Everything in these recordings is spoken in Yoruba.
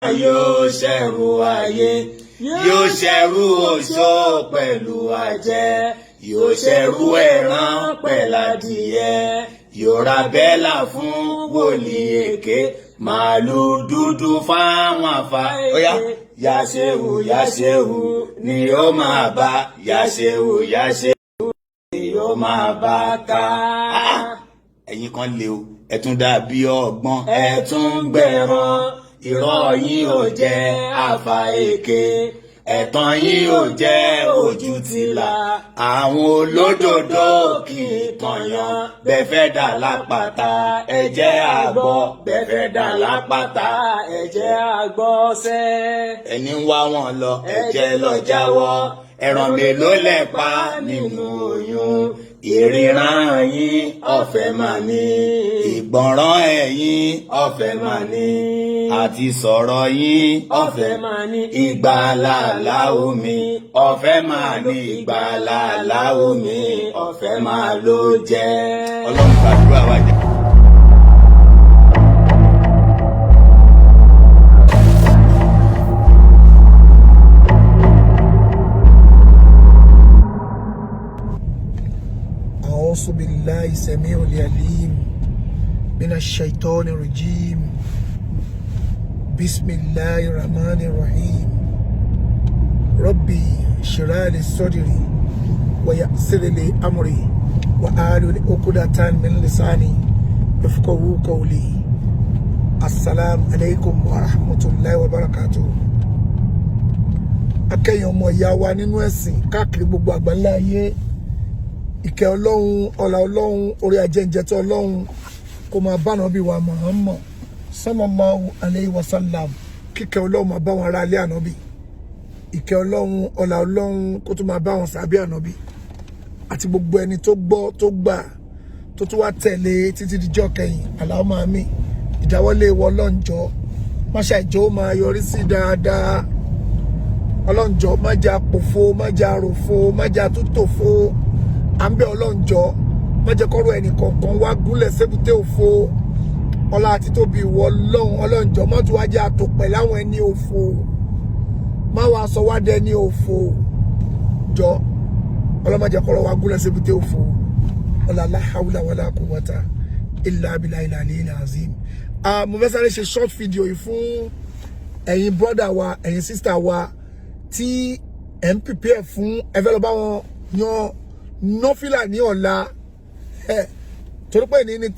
Yóò ṣẹ̀rù ayé, yóò ṣẹ̀rù oṣó pẹ̀lú àjẹ́, yóò ṣẹ̀rù ẹran pẹ̀ládìyẹ, yóò ra bẹ́là fún wòlíì èké, màálù dúdú fáwọn àfa. Óyá, yàṣẹ́wù yàṣẹ́wù ni ó máa bá, yàṣẹ́wù yàṣẹ́wù ni ó máa bá ká. Ẹ̀yin kan lè o, ẹ tún dàbí ọgbọ́n, ẹ tún gbẹ̀rán. Irọ́ yín ò jẹ́ àfà èké, ẹ̀tàn yín ò jẹ́ ojú tìlà. Àwọn olódodo kì í tọ̀yàn. Bẹ́ẹ̀ fẹ́ dà lápáta, ẹ jẹ́ àgbọ̀. Bẹ́ẹ̀ fẹ́ dà lápáta, ẹ jẹ́ àgbọ̀ sẹ́. Ẹni ń wá wọn lọ, ẹ jẹ́ lọ jáwọ́. Ẹran mélòó lẹ pa nínú oyún? Ìríran yín ọ̀fẹ́ máa ní, ìgbọ̀nràn ẹ̀yin ọ̀fẹ́ máa ní, àti sọ̀rọ̀ yín ọ̀fẹ́ máa ní. Ìgbàlàlà omi ọ̀fẹ́ máa ní, ìgbàlàlà omi ọ̀fẹ́ máa ló jẹ́. Ọlọ́run gbàdúrà wa jẹ́. أعوذ بالله السميع العليم من الشيطان الرجيم. بسم الله الرحمن الرحيم. ربي اشرح لي صدري ويسر لي أمري وأحلل عقدة من لساني يفقهوا قولي. السلام عليكم ورحمة الله وبركاته. Akẹ́yìn ọmọ ìyá wa nínú ẹ̀sìn káàkiri gbogbo àgbáńlá ayé, ìkẹ́ Ọlọ́run, ọlá Ọlọ́run, orí ajẹ́njẹ́tọ́ Ọlọ́run kó máa bá Ànábì wa Muhammad sallallahu alayhi wa sallam. Kíkẹ́ Ọlọ́run máa bá wọn ará ilé Ànábì, ìkẹ́ Ọlọ́run, ọlá Ọlọ́run kó tó máa bá wọn sàbí Ànábì àti gbogbo ẹni tó gbọ́, tó gbà, tó tún wá tẹ̀lé títí dijọ́ kẹyìn. Allahumma àmín. Ìdáwọ́lé wọ Ọlọ́njọ́ máṣá ìjọ ó máa yọrí sí dáadáa. Ọlọ́njọ́, má jẹ́ àpòfo, má jẹ́ àròfo, má jẹ́ àtúntòfo. À ń bẹ Ọlọ́njọ́, má jẹ́ kọ́rọ̀ ẹnì kọ̀ọ̀kan wá gúnlẹ̀ sébùté òfo. Ọlá àti tóbi ìwọ Ọlọ́run, Ọlọ́njọ́, má tún wá jẹ́ àtòpẹ̀ láwọn ẹni òfo, má wàá sọ wá dẹni òfo. Jọ ọlọ́mọdé kọ́rọ̀ wá gúnlẹ̀ sébùté òfo. Ọlá la hawla wala quwwata illa billahi al-aliyyil azim. Mo fẹ́ sáré ṣe short video yìí fún ẹ̀yin brother wa, ẹ̀yin sister wa tí ẹ̀ ń prepare fún, ẹ fẹ́ lọ bá wọn yan nọ́fìlà ní ọ̀la, torí pé ní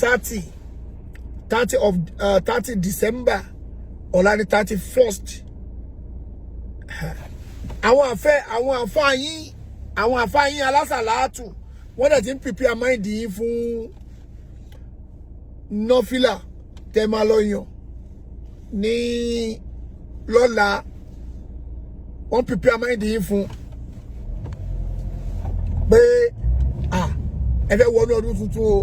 30 of 30 December, ọ̀la ní 31st. Àwọn àfẹ́, àwọn àfáà yín, àwọn àfáà yín alásàlátù, wọ́n dẹ̀ ti ń prepare mind yín fún nọ́fìlà tẹ́ máa lọ yàn ní lọ́la. Wọ́n prepare mind yín fún pé ẹ fẹ́ wọnú ọdún tuntun o,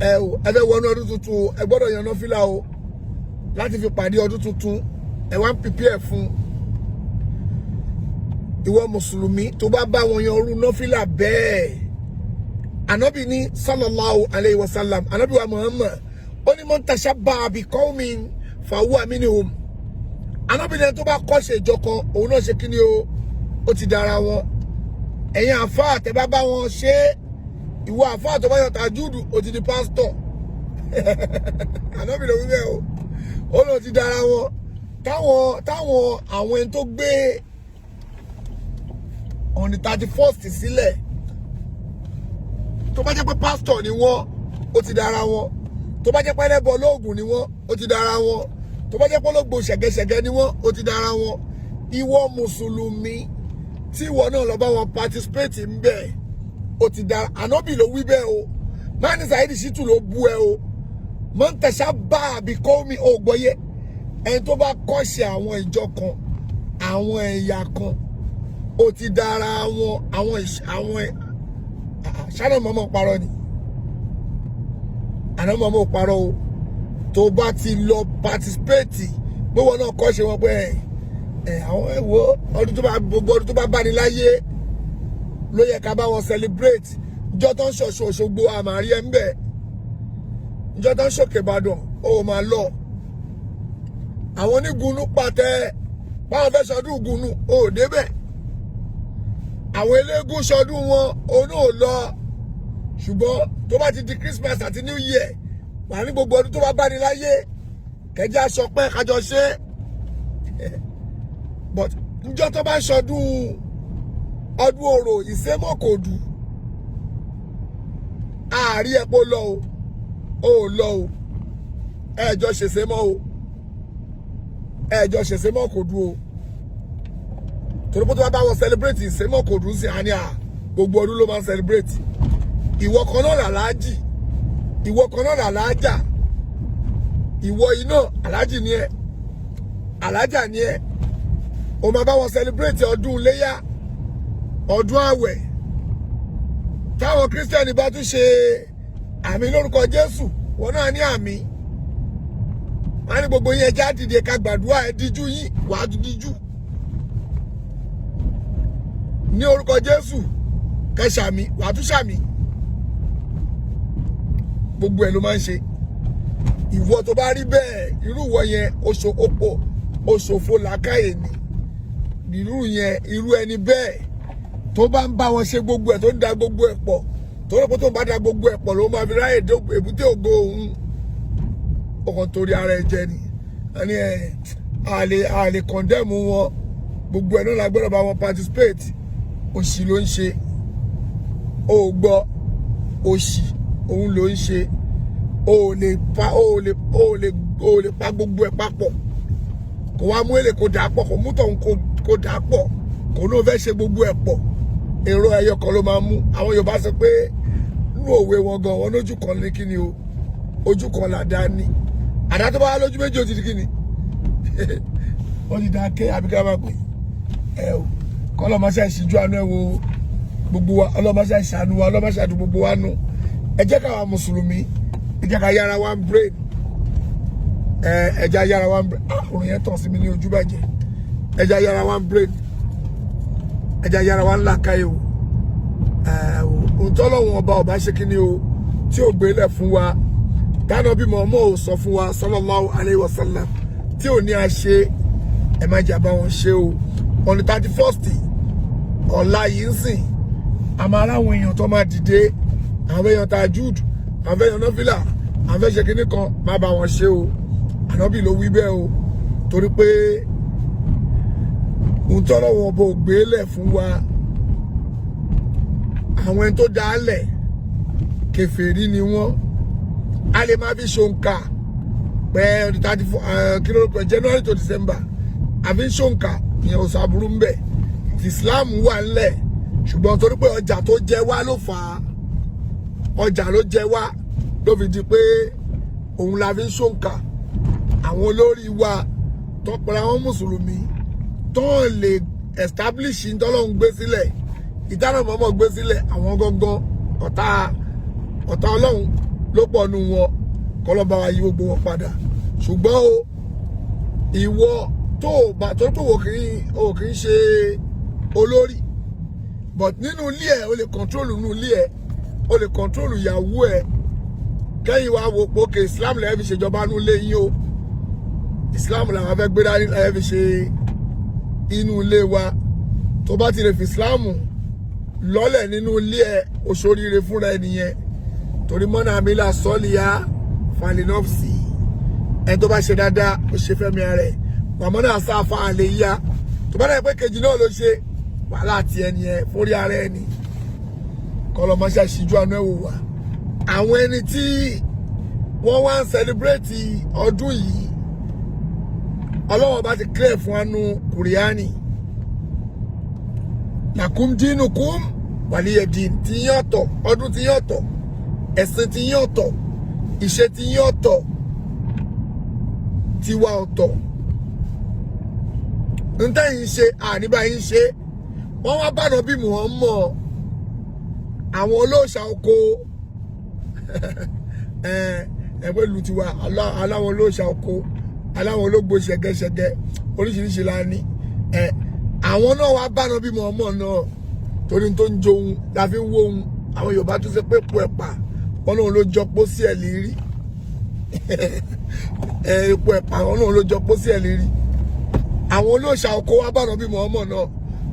ẹ o, ẹ fẹ́ wọnú ọdún tuntun o, ẹ gbọ́dọ̀ yan nọ́fìlà o láti fi pàdé ọdún tuntun. Ẹ wá ń prepare fún. Ìwọ mùsùlùmí tó bá bá wọn yan orú nọ́fìlà bẹ́ẹ̀, Ànábì ní sallallahu alayhi wa sallam, Ànábì wa Muhammad, ó ní man tashabbaha bi qawmin fahuwa minhum. Ànábì ní ẹni tó bá kọ́ṣe ìjọ kan, òun náà ṣe kíni o, ó ti dára wọn. Ẹ̀yin àfáà tẹ́ bá bá wọn ṣe, ìwọ àfáà tó bá yọ tàjúdù, ó ti di pásítọ̀. Ànábì ló wí bẹ́ẹ̀ o, ó lọ ti dára wọn. Táwọn àwọn ẹni tó gbé on the 31st sílẹ̀, tó bá jẹ́ pé pásítọ̀ ni wọ́n, ó ti dára wọn. Tó bá jẹ́ pé ẹlẹ́bọ lóògùn ni wọ́n, ó ti dára wọn. Tó bá jẹ́ pé ológbò ṣẹ̀gẹ́ṣẹ̀gẹ́ ni wọ́n, ó ti dára wọn. Ìwọ mùsùlùmí tí ìwọ náà lọ bá wọn participate ń bẹ̀, ó ti dára. Ànábì ló wí bẹ́ẹ̀ o, mani Saheed Shittu ló bú ẹ o. Man tashabbaha bi qawmin, ò gbọ́yé. Ẹni tó bá kọ́ṣe àwọn ìjọ kan, àwọn ẹ̀yà kan, ó ti dára wọn. Àwọn ṣáná mọ́mọ́ parọ́ ni, àná mọ́mọ́ parọ́ o. Tó bá ti lọ participate, gbówó náà kọ́ṣe wọn pé ẹ àwọn ẹ wo ọdún tó bá, gbogbo ọdún tó bá bá ní láyé ló yẹ ká bá wọn celebrate. Ìjọ tó ń ṣọ̀ṣun Òṣogbo, àmàrí ẹ̀ ń bẹ̀. Ìjọ tó ń ṣòkè Ìbàdàn, ó máa lọ. Àwọn onígunnu pàtẹ báwọn fẹ́ sọdún ìgúnnu, ò débẹ̀. Àwọn eléégún sọdún wọn, òun náà lọ. Ṣùgbọ́n tó bá ti di Christmas àti New Year, wà ní gbogbo ọdún tó bá bá ní láyé, kẹjá aṣọ pẹ́ kájọ ṣe. But níjọ́ tó bá ń ṣọdún ọdún orò ìsémọ̀kòdù, àárí ẹ̀pọ̀ lọ o, ò lọ o. Ẹ̀ẹ́jọ́ ṣèṣe mọ́ o, ẹ̀ẹ́jọ́ ṣèṣe mọ́ kò dùn o. Torí pé tó bá bá wọn celebrate ìsémọ̀ kò dùn sí, àní à gbogbo ọdún ló máa ń celebrate. Ìwọ kan náà làlájì, ìwọ kan náà làlájà, ìwọ iná alájì ni ẹ, alájà ni ẹ. O máa bá wọn celebrate ọdún iléyà, ọdún àwẹ̀. Táwọn Kírísítẹ́nì bá tún ṣe àmì lórúkọ Jésù, wọn náà ní àmì. Wọn á ní gbogbo yín, ẹja dìde ká gbàdúrà. Ẹ díjú yín, wàá díjú ní orúkọ Jésù kẹsàmì, wàá tún sàmì. Gbogbo ẹ ló máa ń ṣe. Ìwọ tó bá rí bẹ́ẹ̀, irú ìwọ yẹn, oṣù òpó oṣòfò làákàyè ni irú yẹn. Irú ẹni bẹ́ẹ̀ tó bá ń bá wọn ṣe gbogbo ẹ̀, tó ń da gbogbo ẹ̀ pọ̀, tó rò pé tó ń bá da gbogbo ẹ̀ pọ̀ ló máa fi ráyè dé èbúté ògo òun, ọkàn torí ara ẹ jẹ ni. Ẹni ẹ àlè condemn wọn, gbogbo ẹ̀ náà la gbọ́dọ̀ bá wọn participate. Òṣì ló ń ṣe. Ó gbọ́, òṣì òun ló ń ṣe. O lè pa, o lè pa gbogbo ẹ̀ papọ̀, kò wá mú èlé kó dà pọ̀, kò mú tọ̀hún kó dà pọ̀, kò ní o fẹ́ ṣe gbogbo ẹ̀ pọ̀. Èrò ẹyọ kan ló máa mú. Àwọn Yorùbá sọ pé nínú òwe wọn gan, wọn lójú kan ní kíni o, ojú kan làdá ní. Àdá tó bá wá lójú méjì, ó ti di kíni? Ó ti dá ké àbí ká máa pè ẹ o. Kọ́ ọlọ́mọṣẹ́ ìṣíjú àánú ẹ wo gbogbo wa, ọlọ́mọṣẹ́ ìṣàánú wa, ọlọ́mọṣẹ́ àdúgbò gbogbo wa nù. Ẹ jẹ́ káwa mùsùlùmí, ẹ jẹ́ ká yára wa ń brain ẹ. Ẹ jẹ́ yára wa ń brain. Òrùn yẹn tàn sí mi ní ojú bàjẹ́. Ẹ jẹ́ yára wa ń brain, ẹ jẹ́ yára wa ń làkàyè o. Ẹ ohun tọ́lọ́hun ọba ọba ṣe kí ni o tí ò gbélé fún wa, dáná bí mọ̀ọ́mọ́ ò sọ fún wa, sallallahu alayhi wa sallam, tí ò ní a ṣe, ẹ má jà bá wọn ṣe o. On the 31st, ọ̀la yìí ń sìn, àmọ́ aráwọn èèyàn tó máa dìde, àwọn èèyàn tajud, àwọn èèyàn nọ́fìlà, àwọn fẹ́ ṣe kinní kan, má bá wọn ṣe o. Ànábì ló wí bẹ́ẹ̀ o. Torí pé ohun tọ́lọ́wọ́n ọba ò gbélé fún wa, àwọn ẹni tó dálẹ̀ kèfèrí ni wọ́n. A lè máa fi ṣòǹkà pẹ́ 34, kí ló pẹ́, January to December, àfi ṣòǹkà ìyẹn ò sàbúrú ń bẹ̀ tí Islam wà ńlẹ̀. Ṣùgbọ́n torí pé ọjà tó jẹ wá ló fà á, ọjà ló jẹ wá ló fi di pé òun la fi ń ṣòǹkà. Àwọn olórí wa tó pẹ̀lú àwọn mùsùlùmí tó lè establish ntọ́lọ́hún gbé sílẹ̀, ìdáná mọ́mọ́ gbé sílẹ̀, àwọn gangan ọ̀tá ọ̀tá ọlọ́run ló pọ̀ nù wọn. Kọ́lọ́ba wa yí gbogbo wọn padà. Ṣùgbọ́n o, ìwọ tó o bá tó pé o kì í ṣe olórí, but nínú ilé ẹ, o lè control nínú ilé ẹ, o lè control ìyàwó ẹ. Kẹ́yìn wa wo pé okay, Islam lẹ́yìn fi ṣèjọba nínú ilé yín o, Islam làwọn fẹ́ gbé dání lẹ́yìn fi ṣe inú ilé wa. Tó bá ti lè fi Islam lọ́lẹ̀ nínú ilé ẹ, oṣooríire fúnra ẹ nìyẹn. Torí mọ́nà àmìlà sọ́ọ̀lìyà falinọ́ọ̀sì, ẹ tó bá ṣe dáadáa, ó ṣe fẹ́mi ara ẹ̀. Wàmọ́ náà sáfà àlè yá, tó bá dẹ̀ pé kejì náà ló ṣe, wàhálà àti ẹni ẹ fórí ara ẹni. Kọlọmọṣẹ́ ṣíjú àánú ẹ̀ wò wá. Àwọn ẹni tí wọ́n wá ń celebrate ọdún yìí, ọlọ́wọ́n bá ti clear fún wa nù Kùránì, lakum dinukum waliya din. Tí yín ọ̀tọ̀, ọdún tí yín ọ̀tọ̀, ẹ̀sìn tí yín ọ̀tọ̀, ìṣe tí yín ọ̀tọ̀, tiwa ọ̀tọ̀. Ntẹ́yìn ṣe àníbá yín ṣe. Wọ́n wá bá nàbí Muhammad, àwọn olóòṣà oko ẹgbẹ́ ìlú tiwa, aláwọn olóòṣà oko, aláwọn ológbò ṣẹ̀gẹ́ṣẹ̀gẹ́, oríṣiríṣi la ní. Àwọn náà wá bá nàbí Muhammad náà, torí tó ń jóun la fi ń wóhun. Àwọn Yorùbá tún ṣe pé po ẹ̀pà wọn lóun ló jọ pósí ẹ̀ lérí. Ẹ epo ẹ̀pà àwọn náà ló jọ pósí ẹ̀ lérí. Àwọn olóòṣà oko wa bá nàbí Muhammad náà,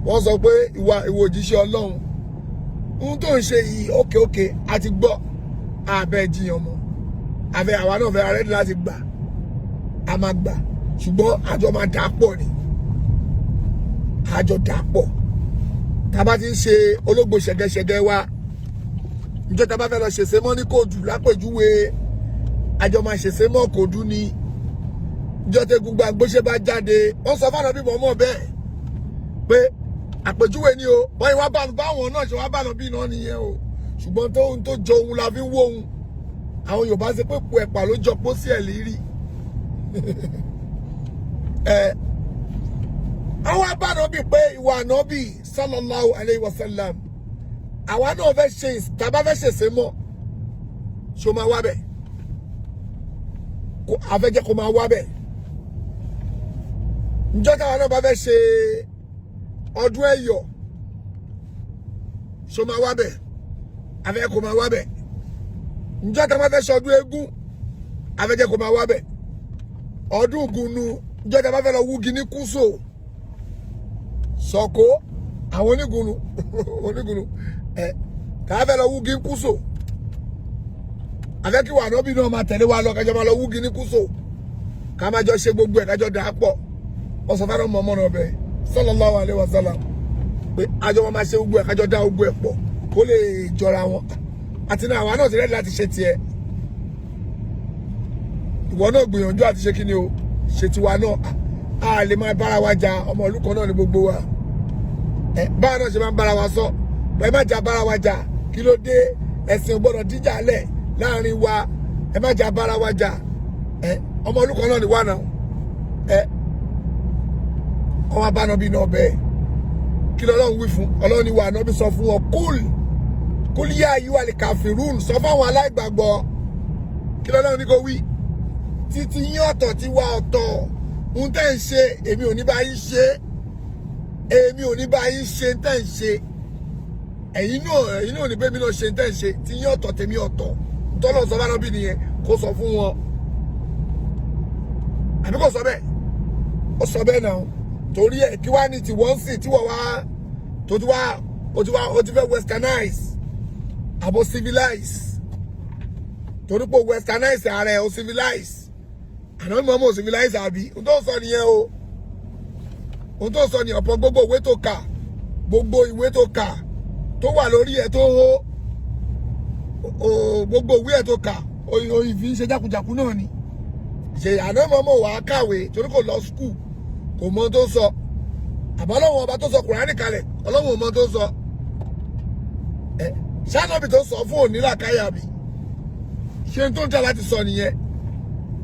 wọ́n sọ pé ìwà ìwò òjíṣẹ́ Ọlọ́run, ohun tó ń ṣe yìí, ókè ókè, a ti gbọ́, àbẹ̀ jiyàn mọ́, àbẹ̀ àwa náà fẹ́ ready láti gbà, a máa gbà, ṣùgbọ́n àjọ máa dà pọ̀ ni, àjọ dà pọ̀. Tá a bá ti ń ṣe ológbò ṣẹ̀gẹ́ṣẹ̀gẹ́ wa, níjọ́ tá a bá fẹ́ lọ ṣèṣe mọ́ ní kóòdù lápèjúwe, àjọ máa ṣèṣe mọ́ kóòdù ni. Níjọ́ tẹ́gun gbàgbóṣe bá jáde, wọ́n sọ fún ànábì mọ́mọ́ bẹ́ẹ̀ pé àpèjúwe ni o, wọ́n yìí wá bá báwọn náà ṣe wá bá nàbí náà nìyẹn o. Ṣùgbọ́n tó ohun tó jọ ohun la fi ń wó ohun. Àwọn Yorùbá ṣe pé po ẹ̀pà ló jọ pósí ẹ̀ lérí ẹ. Àwọn abánábì pé ìwà ànábì sallallahu alayhi wa sallam, àwa náà fẹ́ ṣe, tàbá fẹ́ ṣèṣe mọ́, ṣó máa wá bẹ̀? Àfẹ́jẹ́ kó máa wá bẹ̀. Njọ́ táwa náà bá fẹ́ ṣe ọdún Ẹ̀yọ̀, ṣó máa wá bẹ̀? Àfẹ́ kó máa wá bẹ̀. Njọ́ táwa fẹ́ ṣe ọdún eégún, àfẹ́jẹ́ kó máa wá bẹ̀. Ọdún Ògúnnu, njọ́ táwa fẹ́ lọ wúgi ní Kúso Sọ̀kó, àwọn onígunnu onígunnu ẹ káà fẹ́ lọ wúgi ní Kúso, àfẹ́ kí wà nábì náà máa tẹ̀lé wa lọ, kájọ máa lọ wúgi ní Kúso, ká máa jọ ṣe gbogbo ẹ̀, kájọ dà á pọ̀. Wọ́n sọ fẹ́ràn ọmọ ọmọ náà bẹ́ẹ̀ sallallahu alaihi wasallam pé àjọ wọn máa ṣe gbogbo ẹ̀, kájọ dá gbogbo ẹ̀ pọ̀ kó lè jọra wọn. Àti náà àwa náà ti ready láti ṣe tiẹ̀. Ìwọ náà gbìyànjú àti ṣe kí ni o, ṣe tiwa náà. A lè máa bára wa jà, ọmọ ìlú kan náà ni gbogbo wa. Ẹ báwa náà ṣe máa ń bára wa sọ, ẹ má jà bára wa jà. Kí ló dé? Ẹ̀sìn ò gbọ́dọ̀ díjà lẹ̀ láàrin wa. Ẹ má jà bára wa jà. Ẹ ọmọ ìlú kan náà ni wà náà. Ẹ ọmọ abánábí náà bẹ́ẹ̀, kí lọ́lọ́run wí fún? Ọlọ́run ni wà nábì sọ fún wọn, قل قل يا أيها الكافرون, sọ fáwọn aláìgbàgbọ́. Kí lọ́lọ́run ní kó wí? Títí yín ọ̀tọ̀, tí wà ọ̀tọ̀. Ohun tẹ́ ń ṣe, èmi ò ní bá yín ṣe. Èmi ò ní bá yín ṣe tẹ́ ń ṣe. Ẹ̀yin náà ní bẹ́ẹ̀ mi náà ṣe tẹ́ ń ṣe. Tí yín ọ̀tọ̀, tèmi ọ̀tọ̀. Ntọ́lọ́ sọ bá nábì nìyẹn kó sọ fún wọn. Àbí kò sọ bẹ́ẹ̀? Ó sọ bẹ́ẹ̀ náà. Torí ẹ̀, kí wá ní tí wọ́n ń sìn tí wọ́n wá tó ti wá ó ti wá ó ti fẹ́ westernize àbò civilize? Torí pé westernize ara ẹ̀, ó civilize. Àná mọ̀ mọ̀ civilize, àbí? Ohun tó sọ nìyẹn o. Ohun tó sọ nìyẹn. Ọ̀pọ̀ gbogbo ìwé tó kà, gbogbo ìwé tó kà tó wà lórí ẹ̀ tó hó o, gbogbo ìwé ẹ̀ tó kà, oyin fi ń ṣe jákujàku náà ni ṣe. Àná mọ̀ mọ̀ wàá kàwé torí kò lọ school, kò mọ tó sọ. Àbọ̀ Ọlọ́run ọba tó sọ Kùránì kalẹ̀, Ọlọ́run ò mọ tó sọ ẹ? Ṣáànàbì tó sọ fún òní làkàyà bí ṣé n tó ń tà láti sọ nìyẹn.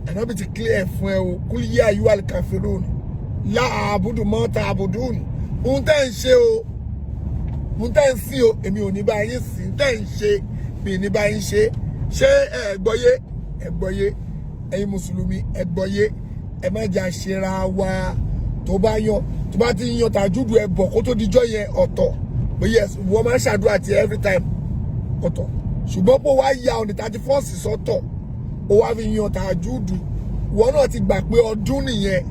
Ànábì ti clear fún ẹ o. قل يا أيها الكافرون لا أعبد ما تعبدون. Ohun tẹ́ ń ṣe o, ohun tẹ́ ń sìn o, èmi ò ní bá yín sìn. Tẹ́ ń ṣe, mi ní bá yín ṣe. Ṣé ẹ gbọ́yé? Ẹ gbọ́yé, ẹ̀yin mùsùlùmí, ẹ gbọ́yé. Ẹ má jà ṣera wa. Tó bá yan, tó bá ti yan tàjúdù ẹ bọ̀ kó tó dijọ́ yẹn, ọ̀tọ̀. But yes, wọ́n máa ń ṣàdúrà tiẹ̀ every time, ọ̀tọ̀. Ṣùgbọ́n pé wàá ya on the 31st sọ́tọ̀, ó wá fi yan tàjúdù, ìwọ náà ti gbà pé ọdún nìyẹn.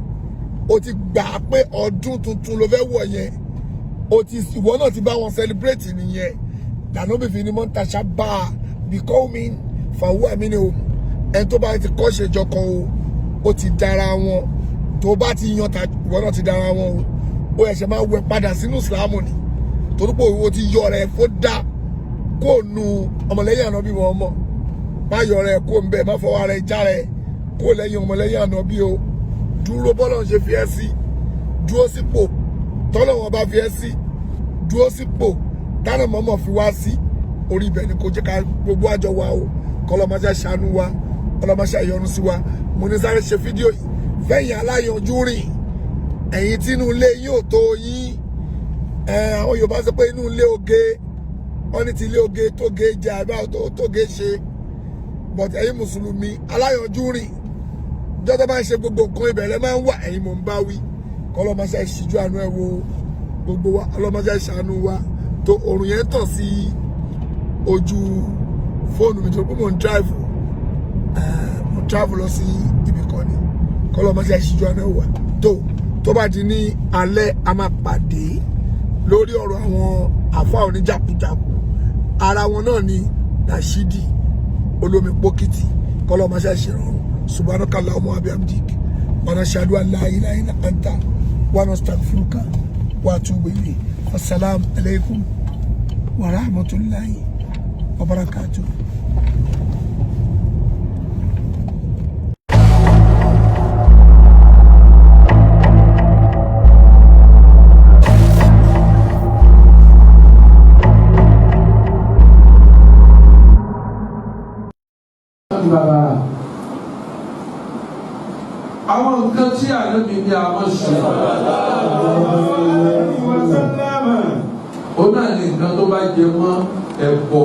O ti gbà pé ọdún tuntun ló fẹ́ wọ̀ yẹn. O ti, ìwọ náà ti bá wọn celebrate nìyẹn. Dànù bìfì ni mọ́ ń taṣà bá a بقوم فهو منهم. Ẹni tó bá ti kọ́ ṣèjọ kan o, ó ti dára wọn. Tó bá ti yan ta, ìwọ náà ti dára wọn o. Ó ẹ̀ṣẹ̀ máa wẹ̀ padà sínú ìsìlámù ni, torí pé òwò ti yọ rẹ̀ kó dá kó nu ọmọlẹ́yìn ànábì wọn mọ̀. Má yọ rẹ̀ kó ń bẹ̀, má fọwọ́ rẹ̀ já rẹ̀ kó lẹ́yìn ọmọlẹ́yìn ànábì o. Dúró bọ́lọ̀ ń ṣe fi ẹ́ sí. Dúró sípò tọ́lọ̀ wọn bá fi ẹ́ sí. Dúró sípò tánà mọ́mọ́ fi wá sí. Orí ibẹ̀ ni kò jẹ́ ká gbogbo àjọ wa o. Kọlọ́mọṣẹ́ ṣàánú wa, kọlọ́mọṣẹ́ yọ́nú sí wa. Mo ní sáré ṣe fídíò yìí fẹ́yìn aláyanjú rìn, ẹ̀yin tínú ilé yín ò tó yín. Àwọn Yorùbá sọ pé inú ilé oge, wọ́n ní ti ilé oge tó ge jẹ àbá tó ge ṣe. But ẹ̀yin mùsùlùmí aláyanjú rìn, ìjọ tó bá ń ṣe gbogbo nǹkan, ìbẹ̀rẹ̀ máa ń wà. Ẹ̀yin mò ń bá wí. Kọlọ́mọṣẹ́ ṣíjú àánú ẹ̀ wo gbogbo wa, ọlọ́mọṣẹ́ ṣàánú wa. Tó òrùn yẹn tàn sí ojú fóònù mi, tó pé mò ń drive, mo Travel lọ sí ibì kan ni, kọ́lọ́ mọ́ṣẹ́ ìṣíjú àná wà tó bá di ní alẹ́, a máa pàdé lórí ọ̀rọ̀ àwọn àfa oníjàkújàkú. Ara wọn náà ni Rashidi Olómi Pókìtì. Kọ́lọ́ mọ́ṣẹ́ ìṣèrànrùn. Subhanaka Allahumma wa bihamdik, wa nashhadu an la ilaha illa anta, wa nastaghfiruka wa atubu ilayk. Assalamu alaikum wa rahmatullahi wa barakatuh. Bàbá. Àwọn nǹkan tí ànábì ní a máa ṣe, ó náà ní nǹkan tó bá jẹ mọ́ ẹbọ.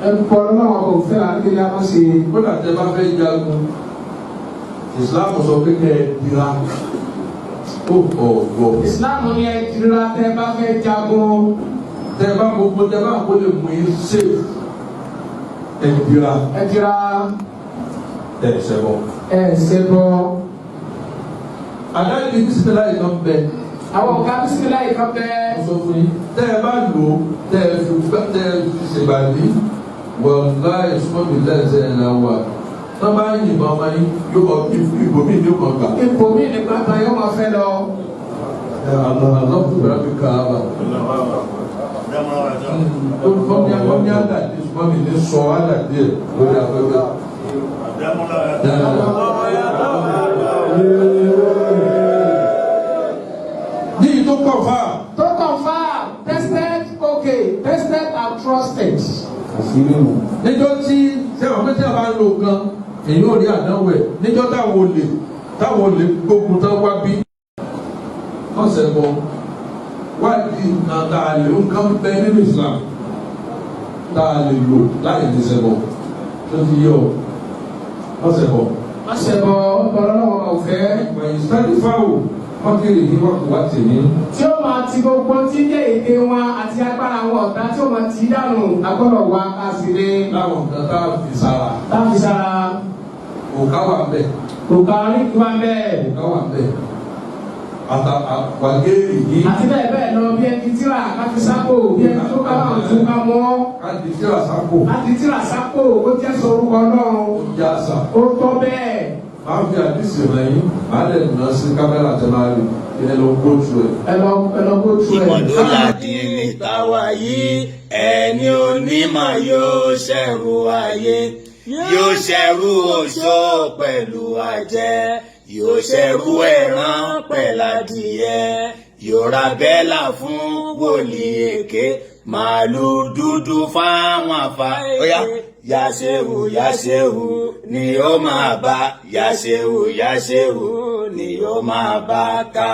Ẹ̀pọ̀ lọ́wọ́ kò fẹ́ àdéhùn yà máa ṣe. Kódà tẹ bá fẹ́ jagun, Ìsìláàmù sọ pé kẹ́ ẹ dira ó ọ̀gbọ̀. Ìsìláàmù ni ẹ dira tẹ́ bá fẹ́ jagun. Tẹ bá gbogbo tẹ bá kó lè mú yín safe, ẹ dira. Ẹ dira. Ẹ ṣẹbọ. Ẹ ṣẹbọ. Àdáyé bisimilayi kan bẹ. Àwọn ọ̀gá bisimilayi kan bẹ. Mo sọ fún yín, tẹ ẹ bá lò ó, tẹ ẹ fi gbá, tẹ ẹ fi ṣèbàdí, wàláyé sọmi lẹsẹ ẹ la wà tọ́ bá yìnbọn ọmọ yín yóò kọ ibòmí ní kàn gbà. Ipò mi ní gbàgbà yóò máa fẹ́ lọ. Aláwọ̀ bẹ̀rẹ̀ bí káàbà. Kọ́mí àdàdé ṣùgbọ́n mi ní sọ àdàdé ẹ̀ lórí afẹ́fẹ́. Ní ìtò kọ̀fà. Tó confirm, tested, okay, tested and trusted. Níjọ́ tí sẹ́wọ̀n pé tí a bá ń lo nǹkan, èyí ò rí àdánwò ẹ̀. Níjọ́ táwọn olè gbógun tán wá bí. Ọ̀sẹ̀ bọ̀ wádìí nǹkan tá a lè nǹkan bẹ nínú Islam tá a lè lò láì ní sẹ́bọ̀ tó ti yọ ọ̀sẹ̀ bọ̀. Má ṣe bọ̀ ọlọ́wọ́ ọ̀fẹ́. Wẹ̀yìn sáré fáwọ̀ wọ́n kéré ní wọ́n kò wá tèmi. Tí ó máa ti gbogbo tí ń jẹ́ ète wọn àti agbára wọn ọ̀tá tí ó máa ti dànù agbọ́dọ̀ wa ká sì lé. Láwọn nǹkan tá a fi sára. Tá a fi sára. Òkà wà bẹ́ẹ̀. Òkà oríkì wà bẹ́ẹ̀. Òkà wà bẹ́ẹ̀. Ata wàgéèrè yìí. Àti bẹ́ẹ̀ bẹ́ẹ̀ lọ, bí ẹni tíra ká fi sápò, bí ẹni tó ká máa tún ká mọ́. Ká di tíra sápò. Ká di tíra sápò, ó jẹ́ sọ orúkọ Ọlọ́run. Ó jẹ́ àṣà. Ó tọ́ bẹ́ẹ̀. Máa fi àdìsí rẹ̀ yín, máa lè nà sí kámẹ́rà tẹ máa rí ẹ lọ go through ẹ. Ẹ lọ go through ẹ. Ìmọ̀lúlàdì ní tàwa yìí, ẹni onímọ̀ yóò ṣẹ̀rù ayé, yóò ṣẹ̀rù oṣó pẹ̀lú àjẹ́, yóò ṣẹ̀rù ẹran pẹ̀ládìyẹ, yóò ra bẹ́là fún wòlíì èké, màálù dúdú fáwọn àfa. Óyá, yàṣẹ́wù yàṣẹ́wù ni ó máa bá, yàṣẹ́wù yàṣẹ́wù ni ó máa bá ká.